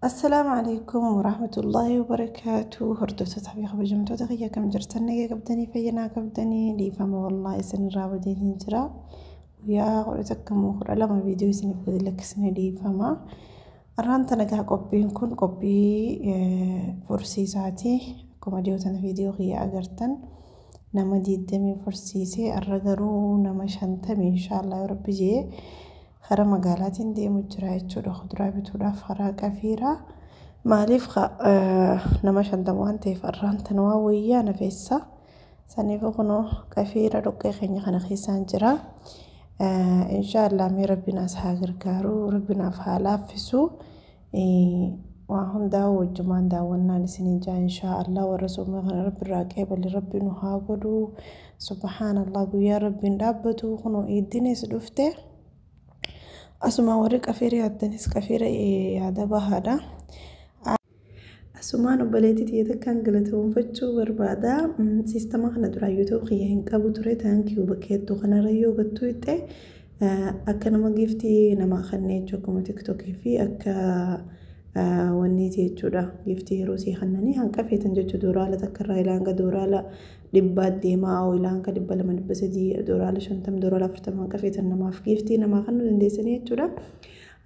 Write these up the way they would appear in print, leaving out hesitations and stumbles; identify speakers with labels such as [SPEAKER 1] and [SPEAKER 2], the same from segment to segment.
[SPEAKER 1] Assalaamu calaykum waraxmatullaahi wabarakaatu. Hordoftoota fi kabajamtoota kiyya, kam jirtan? Nagaa qabdanii? Fayyanaa qabdanii? Dhiifama wallaahi, isin irraa badeetiin jira. Guyyaa 11 moo 12 viidiyoo isiniif gadi lakkisne, dhiifama. Har'aan tana gaa qophiin kun qophii fursiisaati. Akkuma dhiyoo tana viidiyoo kiyya agartan, nama 20 fursiisee, har'a garuu nama 50 inshaallah rabbi jee karaa magaalaatiin deemu jira jechuudha. Kuduraa bituudhaaf karaa qafiiraa. Maaliif nama 50 waan ta'eef har'aan tana waan wayyaa na feessa. Saniif kunoo qafiira dhoqqee keenya kana keessaan jira. Inshaallah mee rabbi naas haa gargaaru, rabbi naaf haa laaffisu. Waa hundaa wajjumaan daawwannaan isiniin jaa. Inshaallah warra sooma kana rabbi irraa qeebali rabbi nu haa godhu. Subhaanallah, guyyaa rabbiin dhaabbatu kunoo iiddinis dhufte. Asuma warri qafiira yaaddanis qafiira yaada bahaadha. Asumaan obboleettii tiyya takkaan galatoomfachuu barbaada. Siistama kana duraa YouTube kiyya hin qabu ture. Thank you bakka hedduu kanarra yoo gattuu hitte akka nama giiftii namaa kanneen jechuudha, akkuma TikTokii fi akka wanniiti jechuudha. Giiftii yeroo sii kannanii hanqa feetan jechuudha. Dooraala takka irraa ilaa hanga dooraala 100 deemaa, ilaa hanga 200, 300, dooraala 50, dooraala 40, hanqa feetan namaaf giiftii namaa kennuu dandeessanii jechuudha.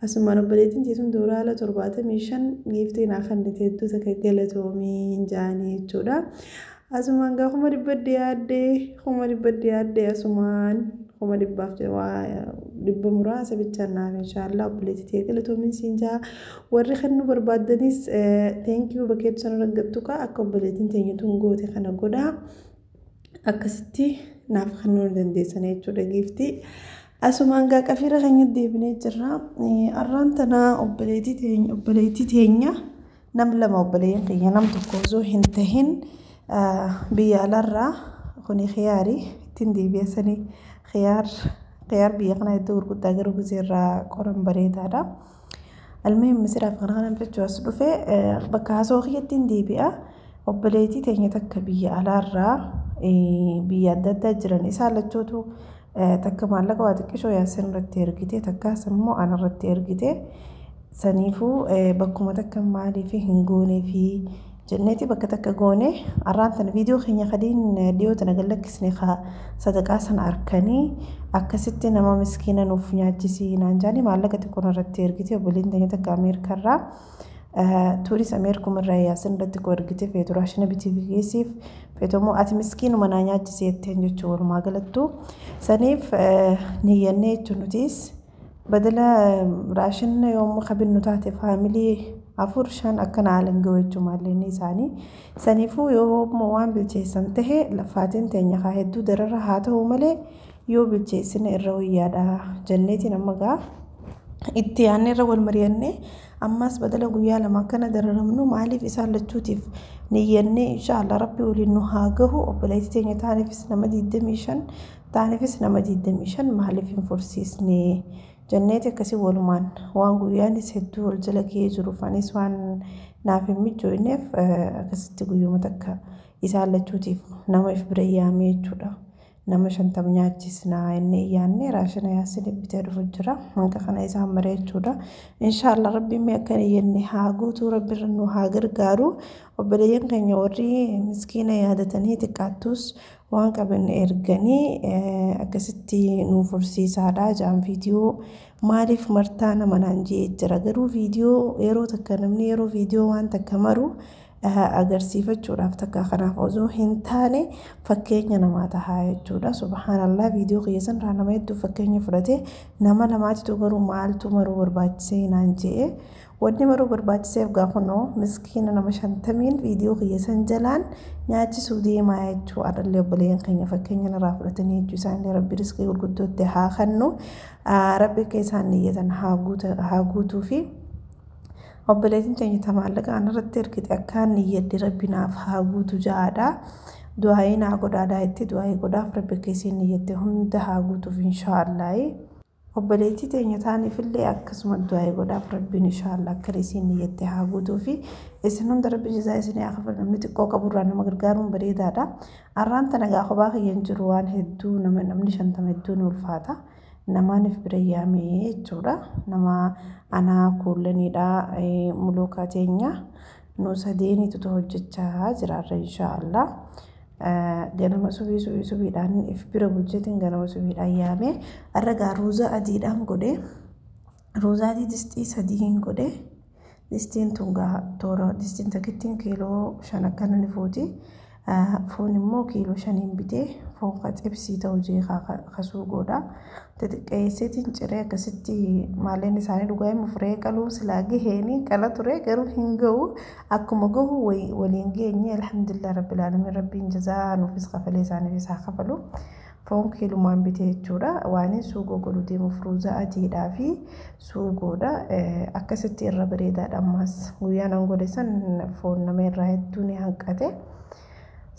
[SPEAKER 1] Asumaan obboleettiin teessuun dooraala 75 giiftii naa kennite, hedduu takka galatoomii jaanii jechuudha. Asumaan gaa 100,000 dhiyaaddee, 100,000 dhiyaaddee, asumaan 100,000f dhibba muraasa bichaan naaf. Inshaallah obboleettii ta'e galatoomiin siin jaa. Warri kennuu barbaaddanis thank you bakkeetu sana argattu kaa akka obboleettiin teenyatuun goote kana godhaa. Akkasitti naaf kennuu dandeessan jechuudha giiftii. Asumaan gaa qafiira keenya deebinee jirra. Har'aan tana obboleettii teenya nam lama, obboleeyyan kiyya nam tokko osoo hin tahin biyya alaarraa kuni khiyaarii ittiin deebi'asanii. Khiyaar, khiyaar biyya kana iddoo gurguddaa garuu irraa qoran bareedaadha. Almuhim misiraaf kana kana bitachuu as dhufe. Bakka haasawaa kiyyattiin deebi'a. Obboleettii teenya takka biyya alaarraa biyya adda addaa jiran isaan lachuutu takka maallaqa waa xiqqishoo yaasin irratti ergite, takkaas immoo ana irratti ergite. Saniifuu bakkuma takka maaliif hin goonee fi jenneeti bakka takka goone. Har'aan tana viidiyoo keenya kadiin dhiyoo tana gallakkisne sadaqaa sana harkanii akkasitti nama miskiina nuuf nyaachisii naan jaanii maallaqa xiqqoo irratti ergite obboleettiin teenya takka Ameerikarraa. Tuuris Ameerikumarraa yaasin irratti koo ergite, feetu raashina bitiif geessiif, feetu immoo ati miskiinuma naa nyaachisee jetteen jechuu. Walumaa galattuu saniif niyyannee jechuun nutis badala raashinna yommuu kabinnu taate faamilii afur shan akkana haalan gahu jechuun maallaqni isaanii. Saniifuu yoo waan bilcheessan tahe lafaatiin teenya haa hedduu dararra haa ta'u malee yoo bilcheessine irra wayyaadha jenneetiin amma gaa itti yaadnee irra wal mari'annee, ammas badala guyyaa 2 akkana dararamnu maaliif isaan lachuutiif niyyannee. Inshaallah rabbi waliin nu haa gahu. Obboleettii teenya taaniifis nama 25, taaniifis nama 25 maaliif hin fursiisne jenneeti akkasii walumaan waan guyyaanis hedduu wal jala gahee jiruuf anis waan naaf hin mijoofneef akkasitti guyyuma takka isaan lachuutiif nama if bira yaamee jechuudha. Nama 50 nyaachisnaa inni yaannee raashina yaasin bitee dhufu jira. Hanga kana isaan maree jechuudha. Inshaallah rabbiin mee akkana jenne haa guutuu, rabbi irra nu haa gargaaru. Obboleeyyan keenya warri miskiina yaadatanii xiqqaattus waan qaban erganii akkasitti nu fursiisaadha jaan. Viidiyoo maaliif martaa nama naan jee jira, garuu viidiyoo yeroo takka namni yeroo viidiyoo waan takka maru agarsiifachuudhaaf takka kanaaf osoo hin taane fakkeenya namaa tahaa jechuudha. Subhaanallah, viidiyoo kiyya sanarraa nama hedduu fakkeenya fudhate. Nama lamaatitu garuu maaltu maruu barbaachisee naan jee. Wanni maruu barbaachiseef gaafanoo miskiina nama 50n viidiyoo kiyya san jalaan nyaachisuu deemaa jechuu. Adallee obboleeyyan keenya fakkeenya narraa fudhatanii jechuu. Isaanillee rabbi riskii gurguddootti haa kennu, rabbi akka isaan niyyatan haa guutuu fi obboleettiin teenya ta maallaqa anarratti ergite akkaan niyyadde rabbi naaf haa guutu ja'aadha. Du'aayii naa godhaadhaa itti du'aayii godhaaf, rabbi akka isiin niyyatte hunda haa guutuuf inshaallah. Obboleettii teenya taaniifillee akkasuma du'aayii godhaaf, rabbiin inshaallah akka isiin niyyatte haa guutuu fi isin hunda rabbi jazaa isinii haa kafalu. Namni xiqqoo qaburraa nama gargaaruun bareedaadha. Har'aan tana gaa kophaa kiyyan jiru, waan hedduu nama namni 50 hedduu ni ulfaata. Namaaniif bira yaamee jechuudha. Nama anaa kuullaniidha muluukaa teenya nu sadeenitu hojjechaa jiraarra inshaallah. Ganama subii subii subiidhaan if bira bulcheetiin ganama subiidhaan yaamee har'a gaa ruuza adiidhaan godhee ruuza adii distii 3 godhee distiin tun gaa toora distiin takittiin kiiloo 5 akkana ni fuuti. Foon immoo kiiloo 5 bitee foon ka xibsii ta'u jee kasuu godha. Xixiqqeesseetiin ciree akkasitti maalleen isaanii dhugaa himu furee qaluu silaa gaheeni qala ture garuu hin gahu akkuma gahu waliin geenye alhamdulillah rabbil aalamiin rabbiin jazaa nuufis kafalee isaaniifis haa kafalu. Foon kiilumaan bitee jechuudha. Waan suugoo godhu deemuuf ruuza adiidhaa fi suugoodha. Akkasitti irra bareedaadha ammas guyyaan an godhe san foon nama irraa hedduu ni hanqate.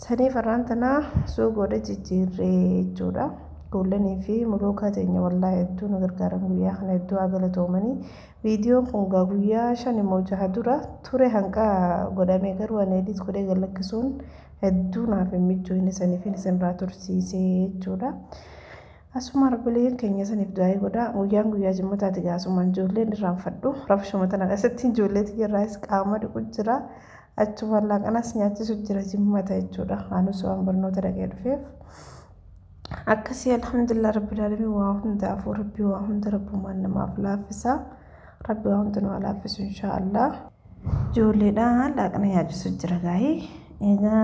[SPEAKER 1] Sanii farraan tanaa suugoodha jijjiirree jechuudha. Kuullanii fi muluukaa teenya wallaahi hedduu nu gargaaran guyyaa kana hedduu haa galatoomanii. Viidiyoon kun gaa guyyaa 5 immoo 6 dura ture hanqa godhamee garuu ani edit godhee gad-lakkisuun hedduu naaf hin mijoofne saniif isinirraa tursiisee jechuudha. Asuma rabbileen keenya saniif du'aa godhaa. Guyyaan guyyaa jimmataati gaa asumaan ijoolleen irraanfadhu. Rabshuma tana keessatti ijoollee irraas qaama dhiqu jira. Achuma laaqanas nyaachisu jira jimmata jechuudha. Anus waan barnoota dhaqee dhufeef. Akkasii alhamdulillah rabbil aalamiin waa hundaafuu rabbi waa hunda rabbumaan namaaf laaffisa. Rabbi waa hunda nu haa laaffisu inshaallah. Ijoolleedhaan laaqana nyaachisu jira gaa'ii. Egaa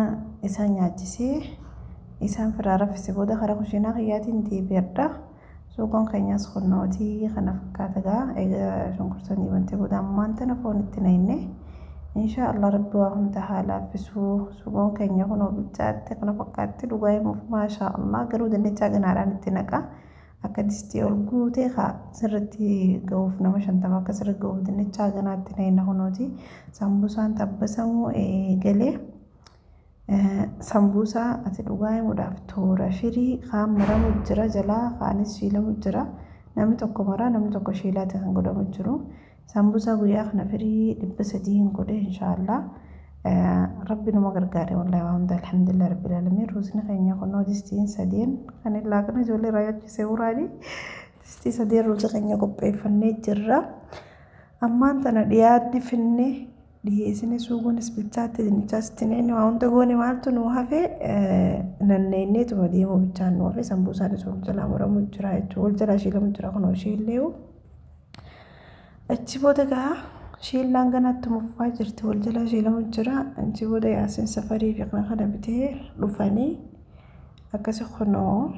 [SPEAKER 1] isaan nyaachisee isaan firaa raffise booda karaa kushiinaa kiyyaatiin deebi'adha. Suuqoon keenyas kunnootii kana fakkaata gaa. Egaa shunkurtanii bantee booda ammaan tana foon itti naqne. Inshaallah rabbi waa hunda haa laaffisuu. Suuqoon keenya kunoo bilchaatte kana fakkaatti dhugaa himuuf maashaa Allah garuu dinnichaa ganaadhaan itti naqa. Akka distii ol guutee haa sirriitti gahuuf nama 50 akka sirriitti gahuuf dinnichaa ganaatti naqna kunooti. Sambusaan tabbasamuu eegalee. Sambuusaa ati dhugaa himuudhaaf toora firii kaan maramu jira jalaa kaanis shiilamu jira. Namni tokko maraa namni tokko shiilaatti kan godhamu jiru. Sambuusaa guyyaa kana firii 300 godhe inshaallah. Rabbi numa gargaare wallahi waa hunda alhamdulillah rabbil aalamiin. Ruusni keenya kunoo distiin 3 kan laaqana ijoollee irraa nyaachisee uraani. Distii 3 ruuza keenya qopheeffannee jirra. Ammaan tana dhiyaadni finnee dhiyeessine suuqonis bilchaatte dinnichaas itti naqne waa hunda goone maaltu nu hafe nanneenneetuma deemuu bichaan nu hafe sambuusaanis wal jalaa muramu jira jechuudha. Wal jalaa shiilamu jira kunoo shiilleewu. Achi booda gaa shiillaan ganaatti muffaa jirti wal jalaa shiilamu jira. Achi booda yaasin safarii fi kana kana bitee dhufanii akkasi kunoo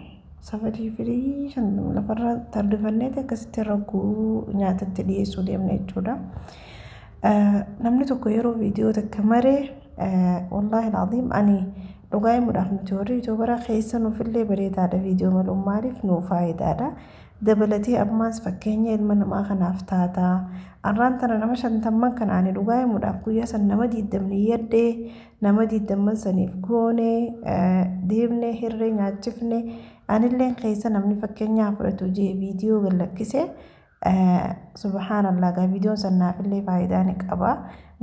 [SPEAKER 1] safarii firii 5 lafarra tarrifanneeti akkasitti ragguu nyaatatti dhiyeessuu deemna jechuudha. Namni tokko yeroo viidiyoo takka maree wallaahi alaaziim ani dhugaa himuudhaaf nuti warri yuutuubara keessa nuufillee bareedaadha viidiyoo maluun maaliif nuu faayidaadha. Dabalatee ammaas fakkeenya ilma namaa kanaaf taataa. Arraan tana nama 50 kana ani dhugaa himuudhaaf guyyaa san nama 20 yaddee nama 20 saniif goonee deemnee hirree nyaachifne anilleen keessa namni fakkeenyaa fudhatu jee viidiyoo gad-lakkise. Subhaanallah gaa viidiyoon san naafillee faayidaa ni qaba.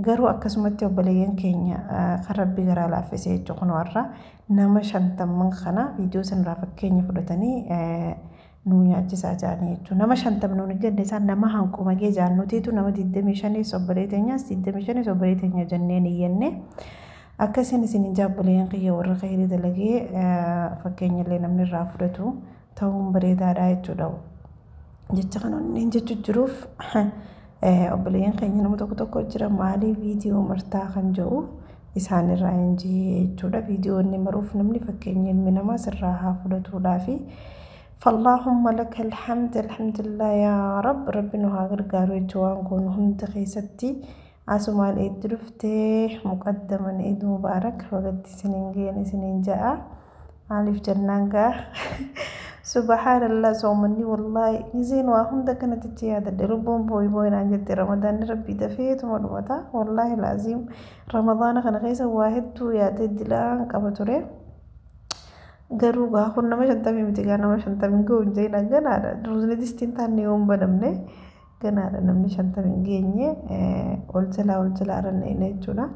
[SPEAKER 1] Garuu akkasumatti obboleeyyan keenya kan rabbi garaa laaffisee jechuudha kun warra nama 50 kana viidiyoo sanarraa fakkeenya fudhatanii nu nyaachisaa jiranii jechuudha. Nama 50 nuun jenne isaan nama hanquma gee jaannutiitu nama 25 obbolee teenyaas 25 obbolee teenya jenneen iyyenne. Akkasiin isin hin jaabboleeyyan kiyya warra khayrii dalagee fakkeenya illee namni irraa fudhatu ta'uun bareedaadha jechuudha. Jecha kana onneen jechu jiruuf obboleeyyan keenya nama tokko tokko jira maaliif viidiyoo martaa kan jedhu isaanirraa hin jee jechuudha. Viidiyoo inni maruuf namni fakkeenya ilmi namaa sirraa haa fudhatuudhaafi. فاللهم لك الحمد الحمد لله يا رب ربي نو gargaaru jechuu waan goonu hunda keessatti asumaan itti dhuftee muqaddaman Eid Mubaarak wagatti isiniin geenye isiniin ja'a. Maaliif jennaan gaa subhaanallah soomanni wallaahi giseen waa hunda kanatti yaadadhe lubbuun booyi booyi naan jette ramadaanni rabbii dafeetuma dhumata wallaahi laaziim ramadaana kana keessa waa hedduu yaadee dilaan qaba ture. Garuu gaa kun nama 50 miti gaa nama 50 ga'u hin jeen ganaadha. Ruuzni distiin taanne yoo hin banamne ganaadha namni 50 hin geenye ol jalaa ranneen jechuudha.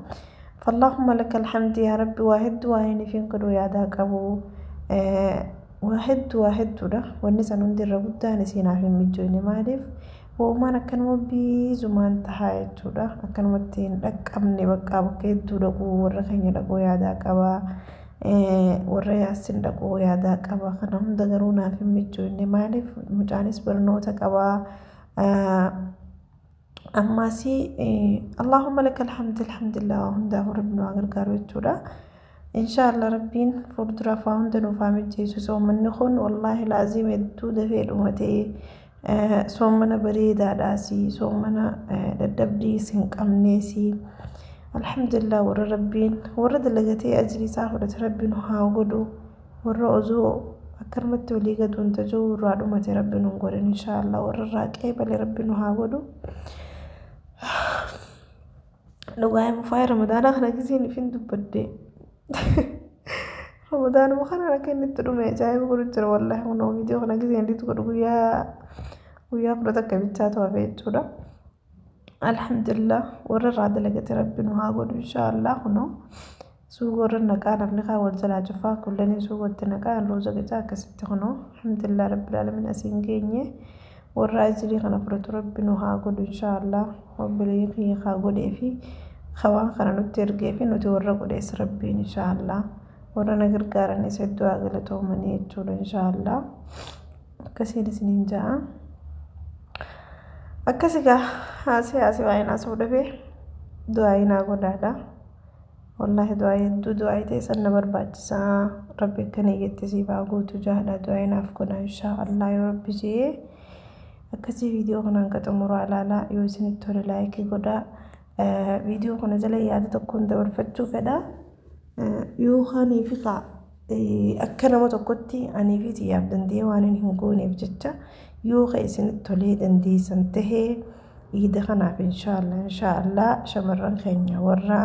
[SPEAKER 1] فاللهم لك الحمد يا ربي واحد وين فين كدو يادا قبو Waa hedduu waa hedduudha. Wanni san hundi irra guddaan isiinaaf hin mijoofne maaliif uumaan akkanuma biizumaan tahaa jechuudha. Akkanumatti hin dhaqqabne bakka bakka hedduu dhaquu warra keenya dhaquu yaadaa qabaa. Warra yaassin dhaquu yaadaa qaba. Kana hunda garuu naaf hin mijoofne maaliif mucaanis barnoota qabaa. Ammaas Allahumma laka alhamdu alhamdulillah waa hundaafuu rabbi nu haa gargaaru jechuudha. Inshaallah rabbiin fuulduraaf waa hunda nuuf haa mijeessu. Soommanni kun wallaahi laaziim hedduu dafee dhumatee soommana bareedaadhaasi soommana dadhabdiis hin qabneesi. Alhamdulillah warra rabbiin warra dalagatee ajrii isaa fudhate rabbi nu haa godhu. Warra osoo akkanumatti walii gaduun tajuu irraa dhumate rabbi nu hin godhin inshaallah warra irraa qeebale rabbi nu haa godhu. Dhugaa himu ramadaana kana giseen ifin dubbadde. Ramadaanuma kanaan akka inni itti dhume ajaa'iba godhu jira wallaahi kunoo viidiyoo kana giseen itti godhu guyyaa guyyaa 11 bichaatu hafe jechuudha. Alhamdulillah warra irraa dalagate rabbi nu haa godhu inshaallah kunoo suuqoo irra naqaa namni kaan wal jalaa cufaa kullanii suuqootti naqaa ruuza qicaa akkasitti kunoo alhamdulillah rabbil alamin asiin geenye warra ajrii kana fudhatu rabbi nu haa godhu inshaallah obboleeyyan kiyya haa godhee fi waan kana nutti ergee fi nuti warra godhees rabbiin inshaallah warra na gargaaranis hedduu haa galatoomanii jechuudha inshaallah akkasiin isiniin ja'a. Akkas egaa haasee haasee waa'ee naasuu dhabee du'aayii naa godhaadha. Wallaahi du'aayii hedduu du'aayii ta'e san na barbaachisaa rabbi akkana iyyatti siif haa guutu jaadha du'aayii naaf godha inshaallah yoo rabbi jee akkasii viidiyoo kanaan ka xumuraa ilaalaa yoo isinitti tole laayikii godhaa. Viidiyoo kana jala yaada tokkoon dabarfachuu fedha. Yookaan fi akka nama tokkotti anii fi xiyyaaf danda'ee waan hin gooneef jecha yoo ka isinitti tolee dandeessan tahee iida kanaaf inshaallah inshaallah shamarran keenya warra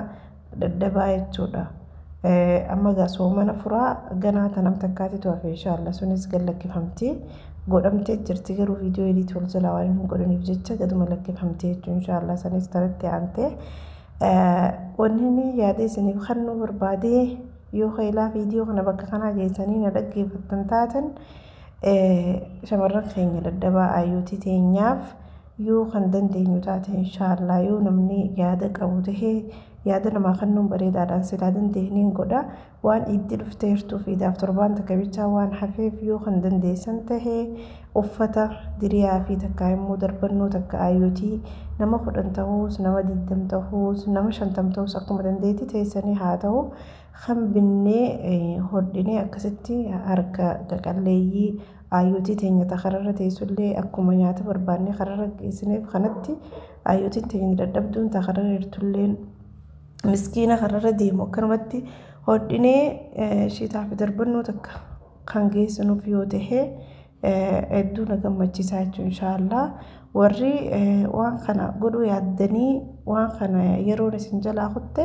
[SPEAKER 1] daddabaa jechuudha. Amma gaa soomana furaa ganaa tanam takkaatitu hafe inshaallah sunis gad lakkifamtee godhamtee jirti garuu viidiyoo ediit wal jalaa waan hin godhaniif jecha gaduma lakkifamtee jechuun inshaallah sanis taratti aantee wanni inni yaada isiniif kennuu barbaadee yoo ilaa viidiyoo kana bakka kanaa geessanii na dhaggeeffattan taatan shamarran keenya daddabaa ayyootii teenyaaf yoo kan dandeenyu taate inshaallah yoo namni yaada qabu tahee yaada namaa kennuun bareedaadhaan silaa dandeenyeen godha waan itti dhuftee jirtuuf iidaaf torbaan takka bichaa waan hafeef yoo kan dandeessan tahee uffata diriyaa fi takka immoo darbannoo takka ayyootii nama 10 ta'uus nama 20 ta'uus nama 50 ta'uus akkuma dandeettii teessanii haa ta'u kan binnee hodhinee akkasitti harka qaqalleeyyii ayyootii teenya kararra teessullee akkuma nyaata barbaannee kararra geessineef kanatti ayyootiin teenya dadhabduun kararra jirtulleen miskiina kararra deemu akkanumatti hodhinee shiitaa fi darbannoo takka kan geessinuuf yoo ta'e hedduu na gammachiisaa jechuun inshaallah warri waan kana godhuu yaaddanii waan kana yeroon isin jalaa kutte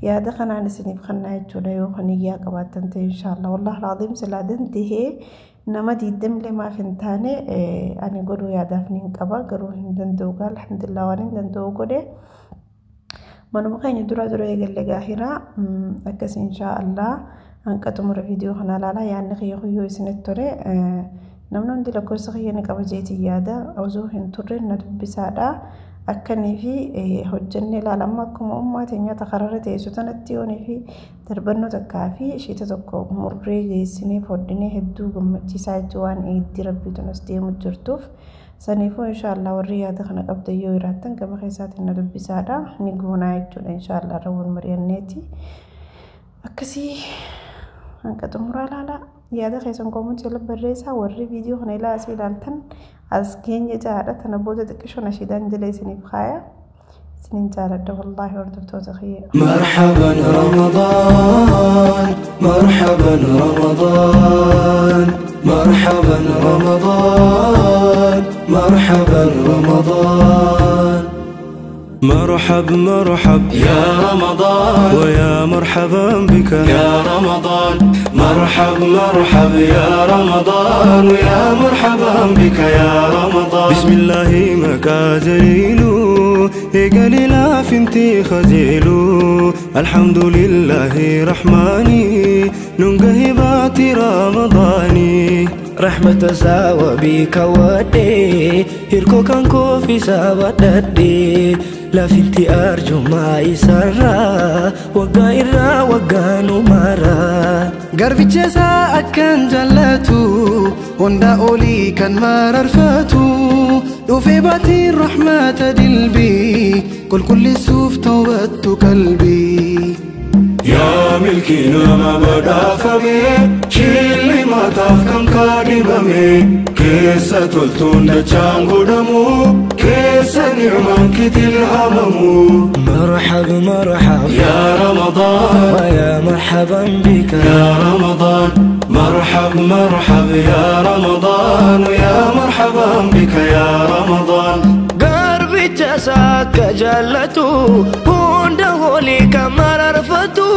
[SPEAKER 1] yaada kanaan isiniif kennaa jechuudha yoo kan iyyaa qabaattan ta'e inshaallah wallahi alaaziim silaa dandahee nama 20 maaf hin taane ani godhuu yaadaaf ni qaba garuu hin danda'u gaa alhamdulillah waan hin danda'u godhe manuma keenya dura dura eegalle gaahiraa akkas inshaallah hanqa xumura viidiyoo kana ilaalaa yaadni kiyya kuyyoo isinitti tole namni hundi lakkoofsa kiyya ni qaba jeetii yaada osoo hin turre na dubbisaadha. Akkanii fi hojjennee ilaala amma akkuma ummaa teenyaa kararra teessu tanatti yoonii fi darbannoo takkaa fi ishiita tokko murree geessinee hodhinee hedduu gammachiisaa jechuun waan itti rabbiitu as deemu jirtuuf. Saniifuu inshaallah warri yaada kana qabdan yoo jiraattan gama keessaatiin na dubbisaadha ni goonaa jechuudha inshaallah irra wal mari'anneeti. Akkasii hanqa xumuraa ilaalaa yaada keessan koomentii jala barreessaa warri viidiyoo kana ilaa asii ilaaltan as keenya jaadha tana booda xiqqishoo nashiidaan jala isiniif kaaya isiniin jaaladha wallaahi hordoftoota kiyya.
[SPEAKER 2] مرحبا رمضان مرحبا رمضان مرحبا رمضان مرحبا رمضان مرحب مرحب يا رمضان ويا مرحبا بك يا رمضان مرحب مرحب يا رمضان ويا مرحبا بك يا رمضان بسم الله مكاجليلو Eegalee laafinti kajeelu. Alhamdulillahi rahmaani nun gahe baati Ramadaani.
[SPEAKER 3] Rahmata isaa wabii kaawwadhee, hirkoo kan koofisaa badhadhee, lafinti arjummaa isaarraa waggaa irraa waggaa nu maraa.
[SPEAKER 4] Garbicha isaa akkan jaallatu, hunda olii kan mararfatu, dhufee baatiin rahmata dilbii qulqulleessuuf tawbattu qalbii.
[SPEAKER 2] Yaa milkii nama badhaafame, shillimaataaf kan kaadhimame, keessa toltuun dachaan godhamu, keessa ni'maan kitilhamamu.
[SPEAKER 3] مرحب مرحب
[SPEAKER 2] يا رمضان،
[SPEAKER 3] ويا مرحبا بك
[SPEAKER 2] يا رمضان. مرحب مرحب يا رمضان، ويا مرحبا بك يا رمضان.
[SPEAKER 3] Garbicha isaa akka jaallatu, hunda olii kan mararfatu,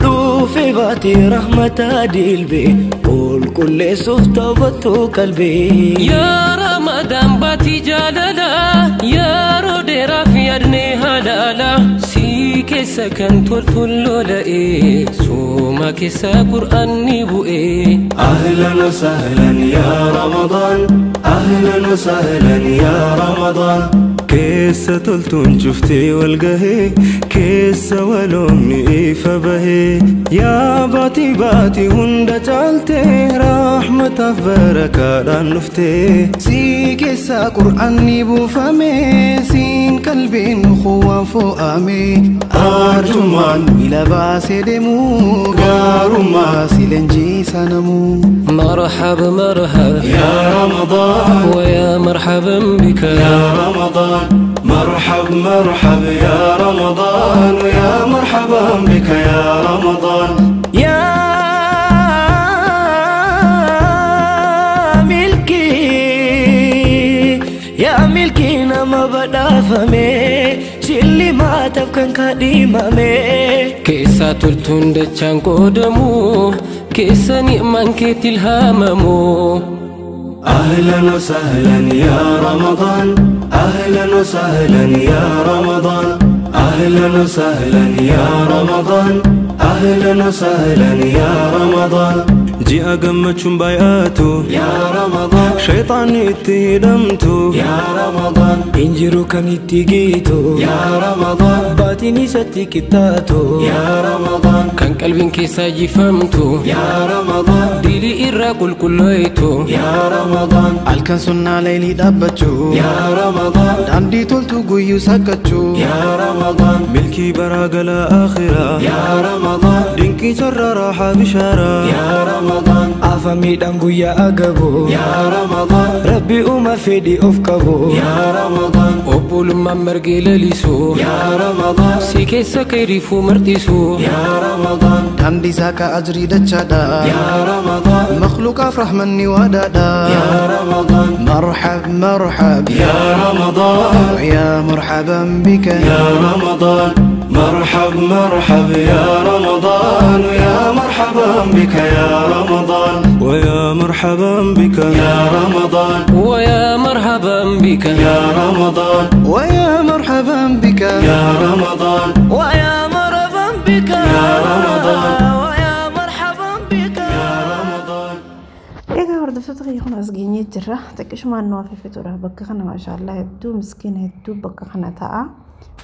[SPEAKER 3] dhufe baatee rahmata dilbee qulqulleessuuf tawbattu qalbii.
[SPEAKER 5] Yaa Ramadaan baatii jaalala, yeroo dheeraaf yaadnee halaala, si keessa kan toltuun lola'e, sooma keessa qur'aanni bu'e.
[SPEAKER 2] أهلا وسهلا يا رمضان، أهلا وسهلا يا رمضان. Keessa toltuun cuftee wal gahee, keessa waloomni ifa bahee, yaa baatii baatii hunda caaltee, rahmataaf barakaadhaan dhuftee.
[SPEAKER 4] Si keessa qur'aanni buufame, siin qalbiin kuwaan fo'ame,
[SPEAKER 2] Arjummaan
[SPEAKER 4] miila baasee deemu, gaarummaa si leenjisa namu.
[SPEAKER 5] مرحب مرحب
[SPEAKER 2] يا رمضان،
[SPEAKER 5] ويا مرحبا بك
[SPEAKER 2] يا رمضان. مرحب مرحب يا رمضان، ويا مرحبا بك يا رمضان.
[SPEAKER 3] يا milkii, yaa milkii nama badhaafame, shillimaataaf kan kaadhimame.
[SPEAKER 5] Keessa toltuun dachaan qoodamu, keessa ni'maan keetti ilhaamamu.
[SPEAKER 2] أهلا وسهلا يا رمضان، أهلا وسهلا يا رمضان، أهلا وسهلا يا رمضان، أهلا وسهلا يا رمضان. Ji'a gammachuun baay'atu
[SPEAKER 3] يا رمضان،
[SPEAKER 2] shayxaanni itti hidhamtu
[SPEAKER 3] يا رمضان، injiru kan itti giitu
[SPEAKER 2] يا رمضان،
[SPEAKER 3] baatiin isatti qixxaatu
[SPEAKER 2] يا رمضان،
[SPEAKER 5] Kan qalbiin keessaa jifamtu
[SPEAKER 2] يا رمضان،
[SPEAKER 5] dilii irraa qulqulleeytu
[SPEAKER 2] يا رمضان،
[SPEAKER 4] Halkan sunnaa leelii dhaabbachuu،
[SPEAKER 2] يا رمضان،
[SPEAKER 4] daandii toltu guyyuu sakkachuu،
[SPEAKER 2] يا رمضان، milkii baraa galaa akhiraa
[SPEAKER 3] يا رمضان،
[SPEAKER 2] dinqii carraa raaxaa bishaaraa
[SPEAKER 3] يا رمضان، afa miidhaan guyyaa agabu
[SPEAKER 2] يا رمضان،
[SPEAKER 3] rabbi uuma fedhii of qabu
[SPEAKER 2] يا رمضان،
[SPEAKER 5] Obbolummaan margee lalisu
[SPEAKER 2] يا رمضان،
[SPEAKER 5] si keessa kayriifuu marxisu
[SPEAKER 2] يا رمضان،
[SPEAKER 4] daandii saaqaa ajrii dachaadha،
[SPEAKER 2] يا رمضان،
[SPEAKER 4] makhluuqaaf rahmanni waadaadha.
[SPEAKER 2] يا رمضان،
[SPEAKER 4] مرحب مرحب
[SPEAKER 2] يا رمضان،
[SPEAKER 4] ويا مرحبا بك
[SPEAKER 2] يا رمضان. مرحب مرحب يا رمضان، ويا مرحبا بك يا رمضان، ويا مرحبا بك يا رمضان،
[SPEAKER 5] ويا مرحبا بك
[SPEAKER 2] يا رمضان،
[SPEAKER 4] ويا مرحبا بك
[SPEAKER 2] يا رمضان،
[SPEAKER 3] ويا مرحبا بك
[SPEAKER 2] يا رمضان،
[SPEAKER 3] ويا مرحبا بك
[SPEAKER 2] يا رمضان.
[SPEAKER 1] Egaa hordoftoota kiyya, kun as geenyee jirra. Xiqqishumaan nu afeefetuudha. Bakka kana maashaallah hedduu miskiina hedduu bakka kana ta'a.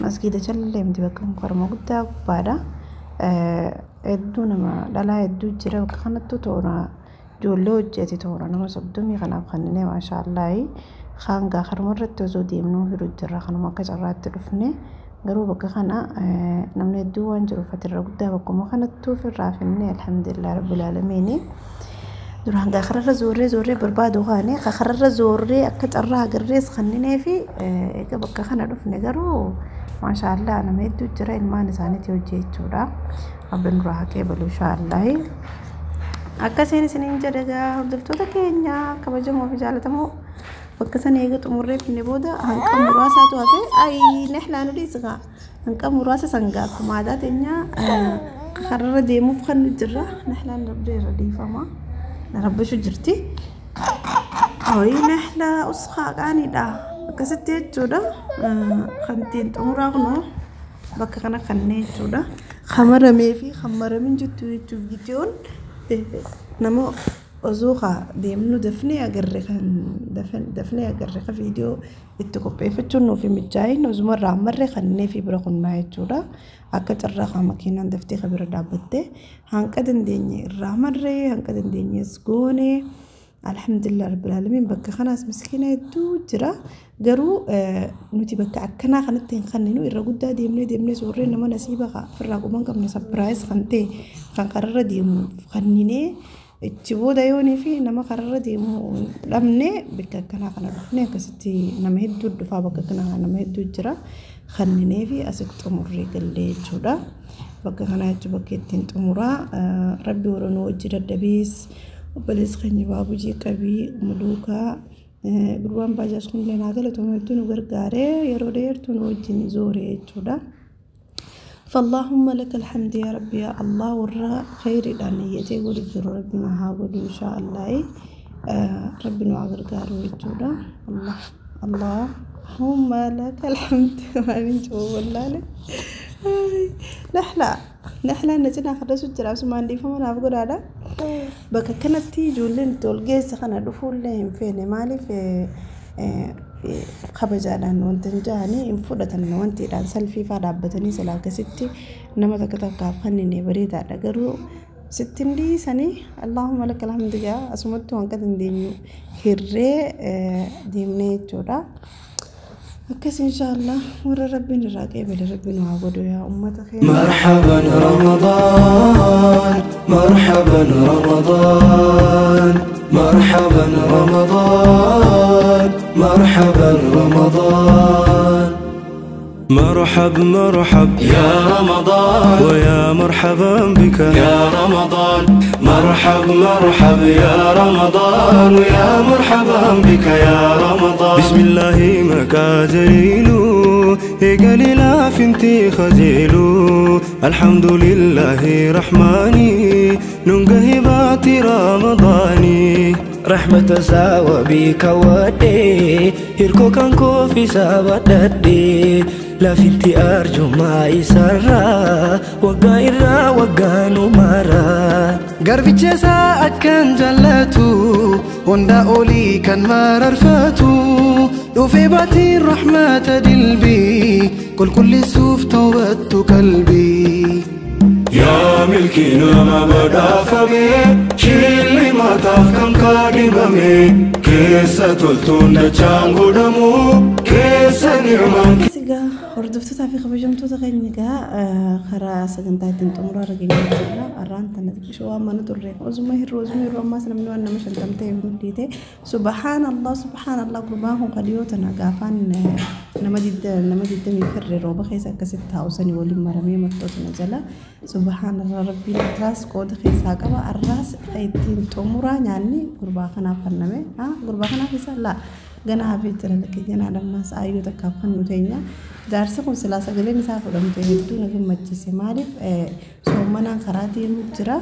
[SPEAKER 1] Masgiida jallee miti, bakka kun karma guddaa gubbaadha. Hedduu nama dhalaa hedduu jira bakka kanattu, toora ijoollee hojjete toora nama 30 kanaaf kanneen maashaallah. Haangaa karma irratti osoo deemnuu hiru jirra, kanuma akka carraatti dhufne, garuu bakka kana namni hedduu waan jiruuf irra guddaa bakkuma kanattuu ofirraa finne, alhamdulillah rabbil aalamiini. Duraan gaa kararra zoorree zoorree barbaadu kaane, kararra zoorree akka carraa agarrees kanninee fi egaa bakka kana dhufne, garuu maashaallah nama hedduu jira, ilmaan isaaniitii hojii jechuudha. Rabbiin duraa haqee balu inshaallahi. Akkasiin isiniin jedha egaa hordoftoota keenya kabajamoo fi jaalatamoo, bakka sana eega xumurree finne booda hanqa muraasaatu hafe. Ayi nehlaa nu dhiisgaa, hanqa muraasa sangaa akkuma aadaa teenyaa kararra deemuuf kan nu jirra. Nehlaan rabbi irra dhiifama. Rabbishu jirti. Ayi nehla usqaa qaaniidha. Akkasitti jechuudha. Kan ittiin xumuraa kunoo bakka kana kanneen jechuudha. Kamaramee fi kamaramin jettu jechuuf viidiyoon nama osoo haa deemnu dafnee agarre kan dafnee agarre kan viidiyoo itti qopheeffachuun nuuf hin mijaa'in osuma irraa marree kannee fi bira kunnaa jechuudha. Akka carraa kan makiinaan daftee kan bira dhaabbattee hanqa dandeenye irraa marree hanqa dandeenyees goone. Alhamdulillah rabbil alamin bakka kanaas miskiina hedduu jira. Garuu nuti bakka akkanaa kanatti hin kanninu irra guddaa deemnee deemnee suurree nama nasiiba ofirraa quban qabne sapiraayis kan ta'e kan kararra deemu kanninee ichi booda yoonii fi nama kararra deemu dhabne bakka akkanaa kana dhufne akkasitti nama hedduu dhufaa bakka akkanaa nama hedduu jira kanninee fi asitti xumurree gallee jechuudha. Bakka kanaa jechuun bakka ittiin xumuraa rabbi warra nu hojii dadhabees obboleessi keenya baabujii qabii muluukaa gurbaan baajaaj kun illee naa galatooma hedduu nu gargaaree yeroo dheertuu nu wajjin zoore jechuudha. فاللهم لك الحمد يا ربي يا الله ورا خير دانيتي قول جرو ربي ما هاقول إن شاء الله ربي نوع غرغارو يجودا الله اللهم لك الحمد آمين جو والله نحلا نحلا نجنا خرجوا جرا سمان دي فما نعرف قرادا بك كانت جولين تولجيس خنا دفول لهم فين مالي في kabajaadhaan wanti hin jahanii hin fudhatan wantiidhaan salfii faa dhaabbatanii silaa akkasitti nama takka takkaaf kanneen bareedaadha garuu sittin dhiisanii Allahumma lakal hamdu gaa asumatti waan dandeenyu hirree deemnee jechuudha. Akkas inshaallah warra rabbiin irraa qeebale rabbiin waa godhu yaa ummata keenya.
[SPEAKER 2] مرحبا رمضان مرحبا رمضان مرحبا رمضان مرحبا رمضان مرحب مرحب يا رمضان ويا مرحبا بك يا رمضان مرحب مرحب يا رمضان ويا مرحبا بك يا رمضان بسم الله مكاجيلو قليلا فنتي خجيلو الحمد لله رحماني ننقهبات رمضاني
[SPEAKER 3] رحمة ساوى بك ودي هيركو كان كوفي ساوى ددي لا فينتي أرجو ما إسرا وقا إرا وقا نمارا
[SPEAKER 4] Garbicha isaa akkan jaallatu hunda olii kan mararfatu dhufee baatiin rahmata dilbii qulqulleessuuf tawbattu qalbii.
[SPEAKER 2] يا ملكنا ما بدا فمي شيلي ما تفكم كادممي كيسة تلتون دجانغو دمو كيسة نعمان
[SPEAKER 1] Sigaa hordoftootaa fi kabajamtoota keenya egaa karaa sagantaa ittiin xumuraa argina jechuudha. Har'aan tana xiqqishoo waan mana turre osuma hir'uu osuma hir'uu ammaas namni waan nama shantam ta'e hin dhiite. Subhaanallah subhaanallah gurbaan kun kadhiyoo tana gaafaan nama digdamii firre rooba keessa akkasitti taa'u sanii waliin maramee martoo tana jala. Subhaanallah rabbiin irraas qooda keessaa qaba. Har'aas ittiin xumuraa nyaanni gurbaa kanaaf kenname. Gurbaa kanaaf isa laa ganaa hafee jira lakkee ganaa dhammaas aayyoo takkaaf kan nu teenya. Jaarsi kun silaa sagaleen isaa fudhamte hedduu na gammachiise. Maaliif soommanaan karaa deemu jira.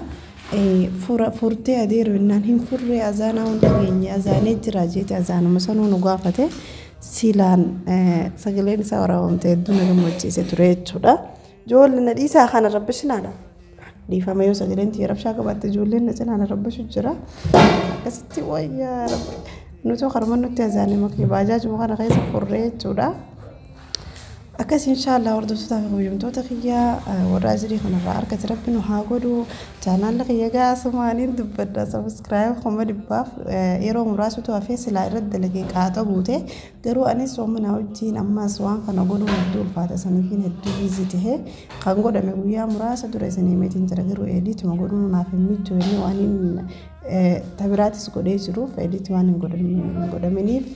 [SPEAKER 1] Furtee adeeru innaan hin furree azaanaa hunda geenye azaanee jira jeete azaanuma sanuu nu gaafate. Silaan sagaleen isaa waraabamte hedduu na gammachiise ture jechuudha. Ijoollee na dhiisaa kana rabbishinaadha. Dhiifama yoo sagaleen tiyya rabshaa qabaatte ijoolleen na cinaa na rabbishu jira. Akkasitti wayyaa rabbi. Nuti karuma nutti azaanee makii baajaajuma kana keessa furree jechuudha. Akkas inshaallah hordoftootaa fi kabajamtoota kiyyaa warra ajirii kanarraa argate rabbi nu haa godhu. Chaanaalli kiyya gaasumaaniin dubbadha. Sabiskiraayib 100,000 yeroo muraasatu hafee silaa irratti dalagee qaaxa guute. Garuu anis soomana wajjin ammas waan kana godhuun hedduu ulfaata saniifiin hedduu biizii tahee kan godhame guyyaa muraasa dura isinii meetiin jira garuu eediituma godhuun naaf hin mijoofne waan hin tabiraatis godhee jiruuf eediitii waan hin godhaminiif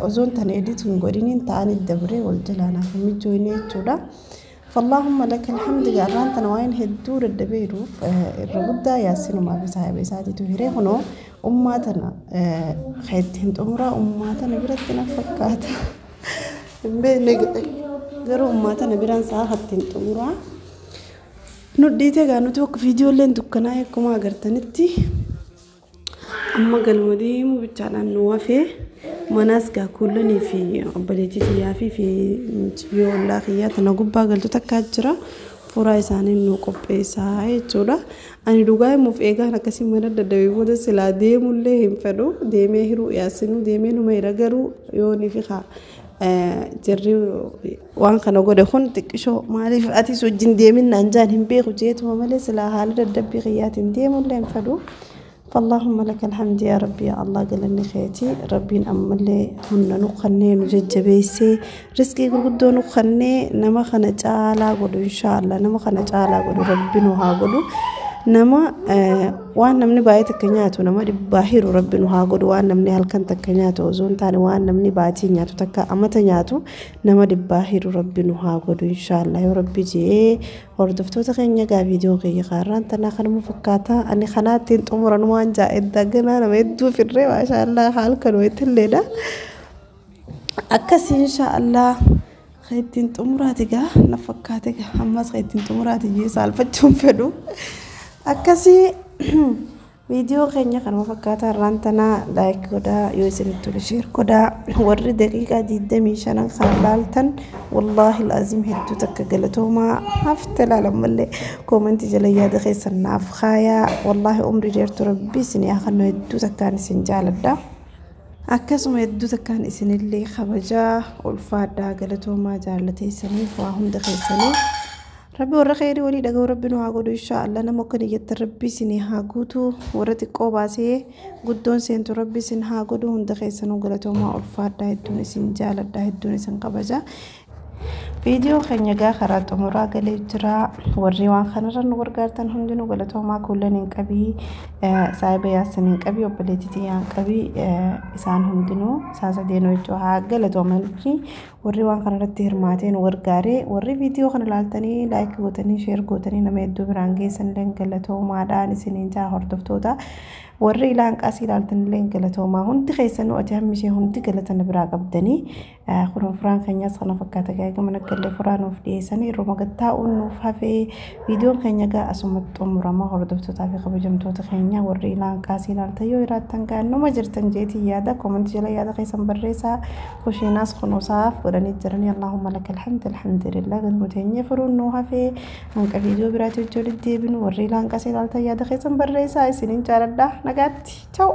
[SPEAKER 1] osoon tan edit hin godhiniin ta'anii dabree wal jalaa naaf hin mijoofne jechuudha. فاللهم لك الحمد جاران تنوين هدور الدبيروف الرغدة ياسين ما في صاحب ساعتي تهري هنا أماتنا خيتهن أمرا أماتنا برتنا فكات بين غير أماتنا بران ساعتين أمرا نديته كانوا توك فيديو لين دكنا يكما أجرتنتي أما قالوا دي مو بتاعنا نوافي Manaas gaa kuullanii fi obboleettii xiyyaa fi mucayyoo ollaa kiyyaa tana gubbaa galtu takkaa jira. Furaa isaanii nu qopheessaa jechuudha. Ani dhugaa himuuf eegaan akkasii mana dadhabee booda silaa deemullee hin fedhu. Deemee hiruu yaasinuu deemee numa hira garuu yoonii fi haa jarri waan kana godhe kun xiqqishoo maaliif atis wajjin deemin naan jaan hin beeku jeetuma malee silaa haala dadhabbii kiyyaatiin deemullee hin fedhu. فاللهم لك الحمد يا ربي يا الله قالني خيتي ربي أملي هن نقني نججبيسي رزقي قدو نقني نما خنا تعالى قدو إن شاء الله نما خنا تعالى قدو ربي نها قدو نما waan namni baay'ee takka nyaatu nama dhibbaa hiru rabbi nu haa godhu waan namni halkan takka nyaatu osoo hin taane waan namni baatii nyaatu takka amata nyaatu nama dhibbaa hiru rabbi nu haa godhu inshaallah yoo rabbi jee hordoftoota keenya gaa viidiyoo kiyya kaarraan tanaa kanuma fakkaata ani kanaattiin xumuran waan jaa'edda ganaa nama hedduu firree maashaallah halkan wayitilleedha akkasii inshaallah ittiin xumuraati gaa na fakkaate gaa ammas ittiin xumuraati jee saalfachuun fedhu akkasii viidiyoo keenya kanuma fakkaata irraan tanaa like godhaa yoo isinitti tole share godhaa warri daqiiqaa 25 kan laaltan wallaahi alazim hedduu takka galatoomaa hafte laalan mallee koomentii jala yaada keessan naaf kaayaa wallaahi umrii dheertu rabbi isinii haa kennu hedduu takkaan isin jaaladha. Akkasuma hedduu takkaan isinillee kabajaa ulfaadhaa galatoomaa jaallateessaniif waa hunda keessaniif. Rabbi warra kheyrii walii dhaga'u rabbi nu haa godhu inshaallah nama akka niyyattan rabbi isinii haa guutu warra xiqqoo baasee guddoon seentu rabbi isin haa godhu hunda keessanuu galatoomaa ulfaadhaa hedduun isin jaaladhaa hedduun isin kabaja. Viidiyoo keenya gaa karaa xumuraa galee jira warri waan kanarra nu gargaartan hundinuu galatoomaa kuulan hin qabii saahiba yaasin hin qabii obboleettii xiyyaa hin qabii isaan hundinuu isaan sadeenuu jechuudha haa galatoomanii warri waan kanarratti hirmaatee nu gargaare warri viidiyoo kana ilaaltanii like gootanii share gootanii nama hedduu biraan geessan illee galatoomaadhaan isiniin jaa hordoftoota warri ilaan qaasii ilaaltan illee galatoomaa hundi keessanuu ati hammi ishee hundi galatana biraa qabdanii kun furaan keenyaas kana fakkaata gaa mana gallee furaa nuuf dhiyeessanii yeroo magattaa'uun nuuf hafee viidiyoon keenya gaa asumatti xumurama hordoftootaa fi kabajamtoota keenya warri ilaan qaasii ilaaltan yoo jiraattan gaa numa jirtan jeetii yaada koomentii jala yaada keessan barreessaa kushinaas kunuusaaf godhanii jiranii allahumma laka alhamd alhamdulillah galma teenya furuun nuu hafee hanqa viidiyoo biraatti wajjin deebinu warri ilaan qaasii ilaaltan yaada keessan barreessaa isiniin jaaladha nagaatti ciao.